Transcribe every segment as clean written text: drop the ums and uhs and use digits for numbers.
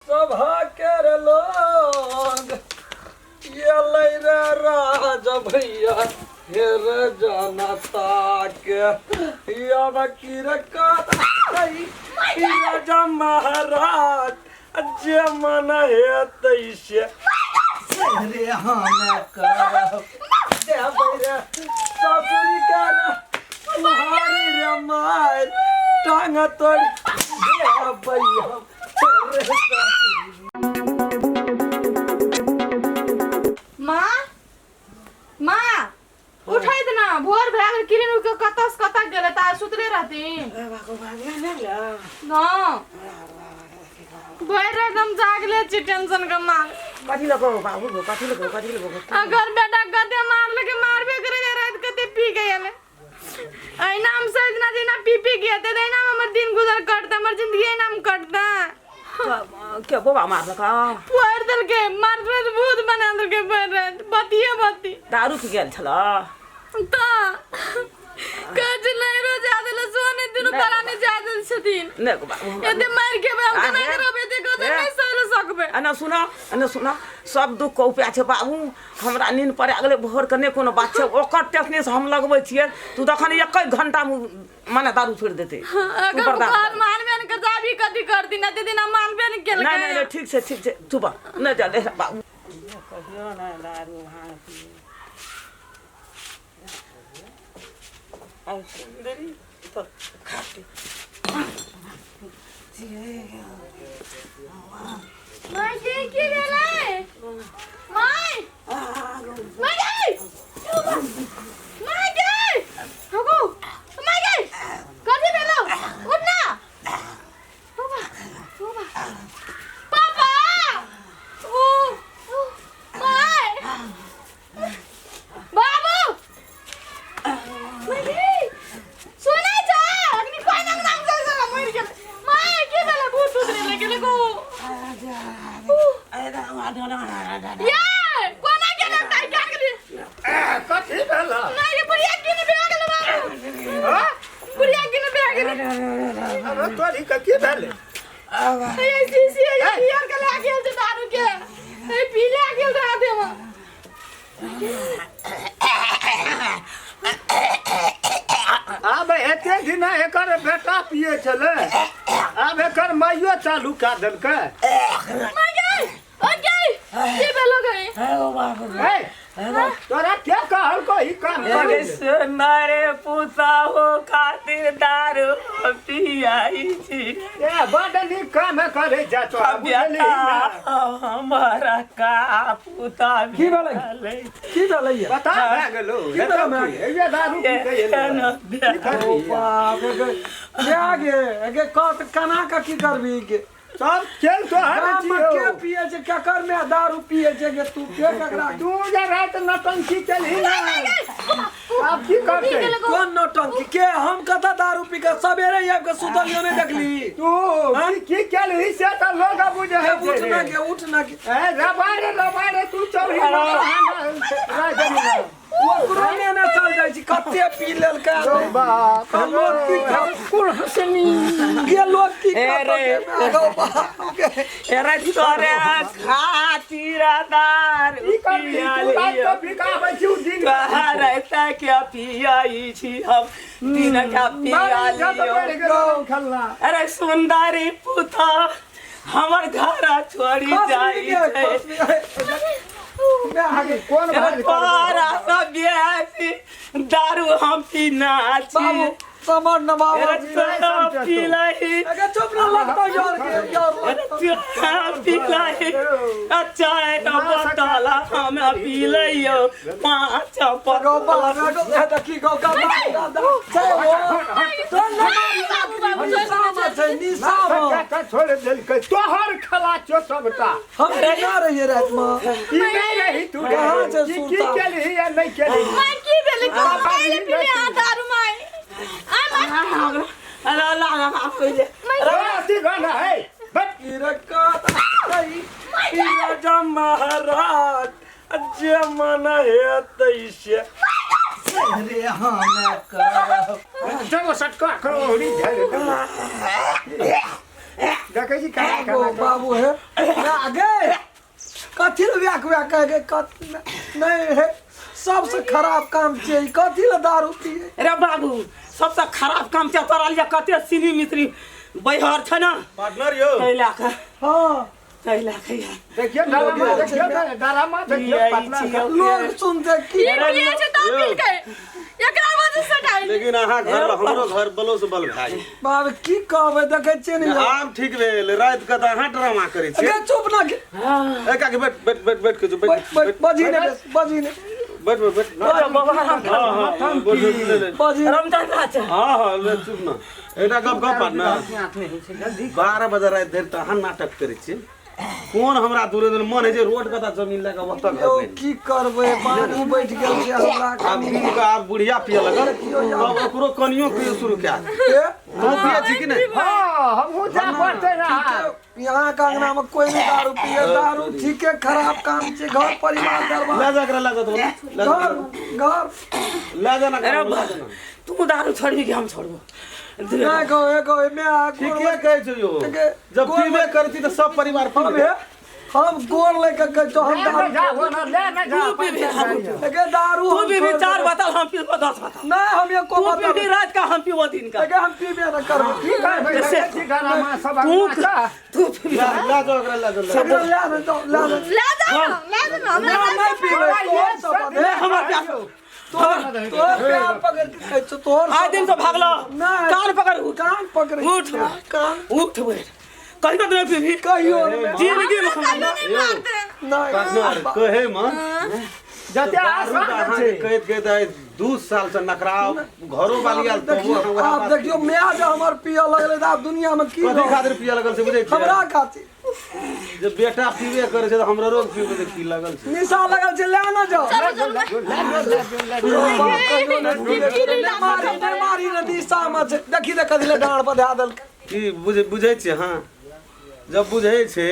सभा के रे लोग एलै रे राज भैया हे रे जनता के अब की रे करतै राजा महाराज जे मन हेतै से रे हम करब देबै रे ससुरी के रे तुम्हारी रे माय टांग तोड़ देबै हम रे ससुरी। माँ माँ उठैत ना भोर भए गेल किरण उठ के कतऽ से कतऽ गेलै तऽ सुतले रहथिन। हँ, भरि राति हम जागले छी टेंशन के मार। कथी लऽ बाबू गो? कथी लऽ? कथी लऽ? अगर बेटा कते मारलकै, मारबे करे रहे, राति कते पी के गेलै। अहिना हम सजना जेना पी पी के एतै तऽ अहिना हमर दिन गुजर कटतै, हमर जिंदगी अहिना मे कटतै। के बौआ मारलक? फोड़ि देलकै, मारैत मारैत भूत बना देलकै भरि राति, बतिये बती। दारू पी गेल छल? तऽ कहै छै नैहरो जा देले, सोने दुनू प्राणी जा देल छथिन। नहि गो बाबू, हमरा एते मारि खेबै हम, केना आहे। के रहबै? एते कहै हे। नहि सहि सकबै। एना सुन, एना सुन, सब दुख के उपाय छै बाबू। हमरा नींद पड़ा गेलै भोरके, नहि कोनो बात छै। ओकर टेक्निक हम लगबै छियै, तू तखन एक घंटामे माने दारू छोड़ि देतै। तू अगर बर्दाश्त घर कर। मानबे ने करता, अभी कथी करती? एते दिन हम मानबे ने केलकै। नहि नहि नहि, ठीक छै, ठीक छै, चुप नहि जा दे बाबू। कहियो नहि दारू भाँग पी। आउ सुन्दरी तऽ खाटी। माय के की भेलै? माय, माय गे, माय गे, रुकू। माय गे, कथी भेलौ? उठ ना बाबा, बाबा, पापा, ओ ओ, my, बाबू, माय गे, सुनै छ? अखनी कोइ नंग नंग छै साला मरि गेलै। My के भेलै? भूत उतरे लगेलै गो। ये कोना गेलै? ताइ काट गेलै। कथी भेल? नहीं ये बुढ़िया किन भए गेलै बाबू, बुढ़िया किन भए गेलै। अरे तोरी के की भेलै? हे शीशी हे, बियर के लए गेल छै दारू के, हे पी लए गेल राधे में। आब एते दिन एकर बेटा पिए छलै, आब एकर माइयो चालू कए देलकै। माय गे, ओ गे, की भेलो गे? ए, तोरा के कहलको ई काम करे अरे ले? सुनरे पुता हो खातिर दारू पियाई छी। ए, बड नीक काम करे जा तोरा, बुझली बेटा ने? हमारा का पुता की भेलै? भेलै? की भेलै ये? बता भए गेलो। की भेलै माय? हे दारू पी के एलै। एहन की ओ करबी? बाप रे, गे क्या गे गे कत केना के की करबी गे? सब खेल तोहर गाम में छियौ। के पिए छै? केकर में दारू पिए छै गे? तू के केकरा? तू जे राति नौटंकी केलही ने, आब की करतै? कोन नौटंकी के? हम कतऽ दारू पी के सवेरे आबि के सुतलियो नहि देखली? तू की की केलही से तऽ लोग बुझै ए, छै उठ रे। ना गे, उठ ना गे। ए रबारे रबारे, तू चलही राजनी। ओकरो ने ने चल जाइ छी, कते पी लेलकै। बाप आ लोग की कहत? कुल हसनी गे, लोग की ए कहत? रे। गे, गो बाप गे। अरे तोरे खातिर दारू की करबी तू? राति पियालियो। कऽ बिकाबै छी दिन कहरता के पियाई छी हम दिन के पियालियो। बढ़ि गेलौ खेलना। अरे सुंदरी पुता हमर घर छोड़ी खसबी जाइ गे, छै। खसबी। मैं आगे कोन भाग? तोरा सब बेसी दारू हम पीना छी। बाबू समर न बाबू। अरे तोरा पिलही। अगे चुप न लगतो यार के यार। अरे तोरा पिलही, अच्छा बोतल हम पिलैयो पाँच गो बोतल। बाबू गो, ए देखी गो का दादा छै ओ तो न निशा छै, निशा में। छोड़ देलकै, तोहर खेला छौ सबटा। हम ना रहिए रात में। ई नहि रही तू? कहाँ छै की की सुरता? केलही या नहि केलही? माय, की भेलै? कोन माय पीले आ दारू? माय, आ माय। अरे अल्लाह ओ अथी गाना है बट। राजा महाराज जे मन हेतै से रे हम करब। जब सटका करो ओरी झाड़ि देखै छी केना गो केना बाबू हे। गे कथी लए व्याक व्याक कह गे कथी नहीं है सबसे खराब काम छै कथी लए दारू पिए रे बाबू सबसे खराब काम छै तोरा लिए कते सिनी मित्री बैहर छै ने पार्टनर यौ ताहि लए कऽ हाँ ताहि लए कऽ यार देखियौ डरामा देखियौ ने, डरामा देखियौ पियै पटना छियौ। लोग सुनते की ई पिए छै तब पीलकै एकरा वजह से डाल लेकिन अहाँ घर हमरो घर बलो से बल भए गेल। बाब की कहबै देखै छियै ने यौ। आब ठीक भेल राति के तऽ अहाँ ड्रामा करै छियै गे चुप ना गे ए काकी बैठ बैठ बैठ बैठ के जो बैठ बैठ बैठ बजी ने बजी ने बैठ बैठ बैठ बाबा हम हाँ हाँ बैठ बैठ ले ले बजी ने। रमजान राजा हाँ हाँ ले चुप ना एकटा गप गप पार्टनर 12 बजे राति धरि तऽ अहाँ नाटक करै छियै कोन हमरा दूरे दूरे मन होइ छै रोड कता जमीन लए कऽ ओतऽ घर यौ बनि की करबै पानी बैठ गेल छै हमरा आब कनी पी कऽ आब बुढ़िया पिय लगल अब ओकरो कनियो पिय शुरू कए देल। ए, तू पियै छी कि नहि हाँ हमहूँ जा पड़तै ना यहाँ के अंगना में कोई नहीं दारू पिए दारू ठीके खराब काम छै घर परिवार दरबार लए जा एकरा लए जा तो लए जा घर घर लए जा ना अरे लए बा जा ना। तू दारू छोड़बी कि हम छोड़बो नहीं कहो ए कहो मैं आ ठीके कहै छौ यौ ठीके। जब गोर पीबे करै छी तऽ सब परिवार हम पीबे हे हम गोर लेके कहै छौ हम ले ना दारू जा हो ना ले ना जा तू पीबी हम एके दारू तू हम पीबी छोड़ 4 देबै। बोतल हम पीबो 10 बोतल नहीं हम एको तू बोतल पीबी रात का हम पीबो दिन का एके हम पीबे न करबै की करबै जैसे- देखै छी डरामा सब तू अंगना का तू पीबी लए लए जाओ एकरा लए जाओ लए जाओ। एकरा ले ने जाओ ले ने ले जा ना ले जा ना हमरा ना नहीं पीबै तोरा ये तोहर सब सब ले हमर प्यास तोहर तोहर प्यार पकड़ के कहै छौ तोहर आइ दिन से भागलो नहीं। कान पकड़ उठ कान पकड़ै उठ। कान उठ बैठ कहियो तो नहीं पीबी कहियो नहीं जिंदगी में हम कहियो नहीं मारते नहीं पार्टनर कहै मे जते दारू आसान तऽ अहाँके छै कहैत कहैत आइ 2 साल से नखराव घरो वाली आयल तबो देखियो अहाँ वएह आब बात देखियो माय जे हमर पिय लगलै तऽ आब दुनिया में की कथी रहत? खातिर पिय लगल छै बुझै छियै हमरा खातिर जे बेटा पीबे करै छै तऽ हमरो रोग पीबै तऽ की लगल छै निशा लगल छै ले ना जाओ चलो चलो कहियो नहि पीबै। नहि मारी नहि मारी ने निशा में छै देखी तऽ कथी ले डाँड़ पर धए देलकै की बुझै छियै हँ जब बुझै छै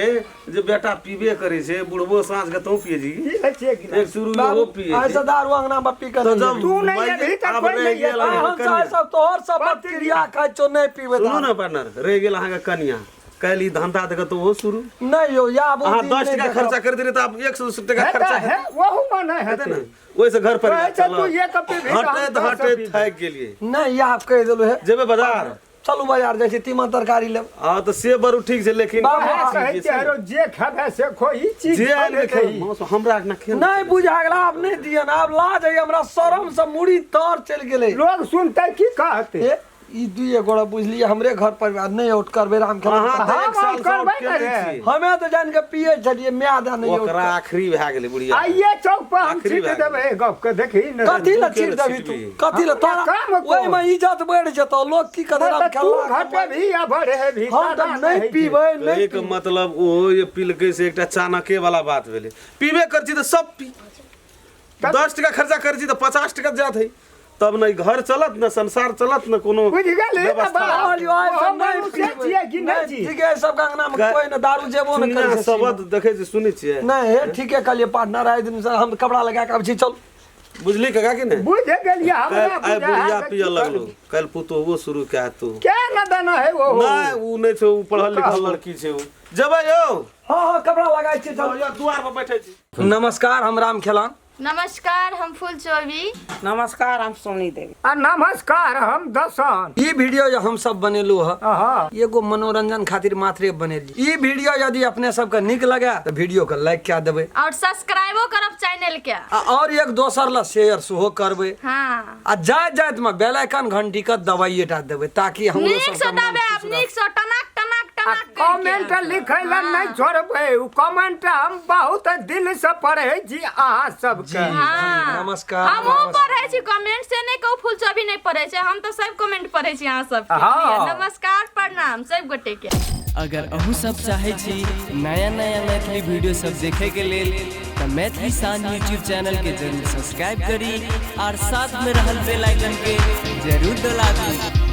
जे बेटा पीबे करै छै बुढ़बो साँझ के तों पिए छी की होइ छियै कि एक शुरू में वो पिए आइ छै से दारू अंगना में पी के तऽ नहि जब तू नहि मानि- एबही तऽ आब कोइ रहि नहि गेल एतौ। अहाँके हम कनिया। चाहे सब तोहर सब क्रिया खाइ छौ नहि पीबै सुनू दारू। ने पार्टनर रहि गेल अहाँके कनिया काल्हि ई धंधा देख तऽ ओहो शुरू नहि यौ आब ओ अहाँ दिन 10 नहि टका देखब। खर्चा कर देलियै तऽ आब 100 टका हेतै खर्चा हे ओहू मे नहि हेतै हेतै ने ओहिसँ घर परिवार कहै छै तू चलत एक पीबही तऽ हम हटैत दस हटैत पीबै। थाकि गेलियै नहि आब कहि देलहुँ हे जेबै बाजार चलू बाजार जाइ छी तीमन तरकारी लेब हँ तऽ से बरू ठीक छै लेकिन बाबू, वएह चीज कहै जे छै छै हरो जे खेबै से खो ई चीज जे आनि थोड़े के छै। मांस हमरा ना खेल नहि बुझा गेल आब नहि दियन आब लाज है हमरा शरम से मुड़ी तर चलि गेलै लोग सुनतै की कहतै हे ई दुइए गोड़ा बुझलियै हमरे घर परिवार नहि औट करबै राम खेल अहाँ तऽ हम एक साल से करबै आउट ने केने रे। छियै। हमे तऽ जान के पियै छलियै माय दे नहि औट ओकरा आखिरी भए गेलै बुढ़िया आइए चौक पर हम आखिरी छीट भए देबै गप के देखी ने कथी लए तू छीट केना देबही तू छिटबही? कथी लए तोरा काम कोन? ओहिमे इज्जत बढ़ि जेतौ लोग की कहतै राम तऽ तू खेलला घटेबही या बढ़ेबही हम तऽ नहि पीबै नहि कहैके मतलब ओ जे पिलकै से एकटा चाणक्य वाला बात भेलै पीबे करै छी तऽ सब पी 10 टका खर्चा करै छी तऽ 50 टका जात है तब ने घर चलत ने संसार चलत ने कोनो बुझि गेली ने व्यवस्था बात? कहलियौ, आइ ओ सब नहि मनुष्य पीबै। छियै कि नहि नहि, छी? ठीके है, सबके अंगना में कोई ने दारू जेबो ने सुनिया करै छै शब्द देखै छी सुनै छियै नहीं हे ठीके कहलियै पार्टनर आइ दिन से हम कपड़ा लगा के आबै छी चल बुझली काका कि नहि बुझि गेलियै हमरा काल्हि आइ बुझा बुढ़िया है पिय कि लगलो काल्हि पुतोहुओ शुरू कए तू के न देना है ओ नहि उ नहि छै उ पढ़ल लिखल लड़की छै उ जेबै यौ हाँ हाँ कपड़ा लगाइ छी चल दुआर पर बैठे छी नमस्कार हम राम खेलान नमस्कार हम फूल चौबी नमस्कार हम सोनी देवी आ नमस्कार हम दसन ई वीडियो जो हम सब बनेलू ह हाँ एगो मनोरंजन खातिर मात्रे बनेली ई वीडियो यदि अपने सबके नीक लगे तऽ वीडियो के लाइक कए देबै और सब्सक्राइबो करब चैनल के आ और एक दोसर ला शेयर सेहो करबै हाँ आ जाइत जाइत में बेल आइकन घंटी के दबाइए टा देबै ताकि हमरो नीक से सबके मन दबे खुश रहत। नीक से टनाक टनाक आ टनाक कमेंट लिखै ला नहीं छोड़बै उ कमेंट हम बहुत दिल से पढ़ै छी अहाँ सबके जी, नमस्कार हमहूँ नमस्कार। पढ़ै छी कमेंट से नहीं कहू फूल चौबी नहीं पढ़ै छै हम तऽ सब कमेंट पढ़ै छी अहाँ सबके हाँ। नमस्कार प्रणाम सब गोटे के अगर अहूँ सब चाहै छी नया नया मैथिली वीडियो सब देखे के लेल तऽ मैथिली शान यूट्यूब चैनल के जरूर सब्सक्राइब करी और साथ में रहल बेल आइकन के जरूर दबा दी।